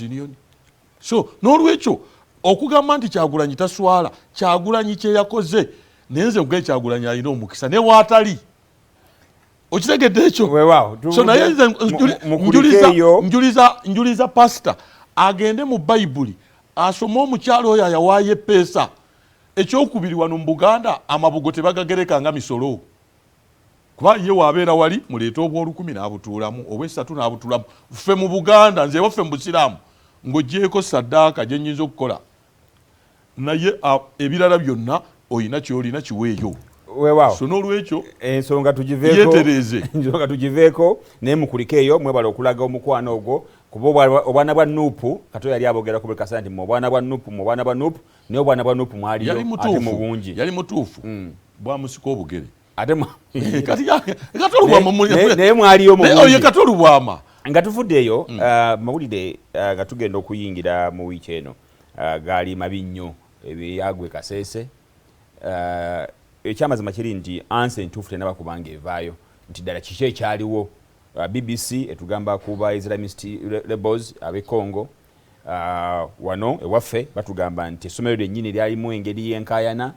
Union. So n'olwekyo okugamba nti Kyagulanyi taswala, Kyagulanyi kyeyakoze, naye nze nkugaye, Kyagulanyi alina omukisa ne waatali. Okitegedde ekyo? So naye nze njuliza pasita agende mu Bayibuli asome omukyalo oyo ayawaayo epeesa. Ekyokubiri, wano mu Buganda amabugo tebagagereka nga misolo, kuba ye wabeera wali muleete obwolukumi n'abutuulamu, obwesatu n'abutuulamu. Ffe mu Buganda, nze ewaffe mu Busiraamu, ng'ogyeko saddaaka gye nnyinza okukola, naye ebirala byonna olina kyolina kiweeyo. Weewaawo. So n'olwekyo ensonga tugiveeko. Yeetereeze. Ensonga tugiveeko, naye mukulike eyo, mwebala okulaga omukwano ogwo, kuba obwana bwa NUP Kato yali abogerako buli kaseera nti mu obwana bwa NUP, mu obwana bwa NUP, naye obwana bwa NUP mwaliyo yali ate mu mutuufu. bungi. Yali mutuufu, bwamusika obugere. Ate Kati Kato Lubwama naye mwaliyo mu Naye oyo bungi. Kato Lubwama. Nga tuvudde eyo, mawulire nga tugenda okuyingira mu wiiki eno gaali mabi nnyo, ebyagwe Kaseese. Ekyamazima kiri nti ansa entuufu tenaba kubanga evaayo nti ddala kiki ekyaliwo. BBC etugamba kuba Islamist rebels ab'e Congo. Wano ewaffe batugamba nti essomero lyennyini lyalimu engeri y'enkaayana.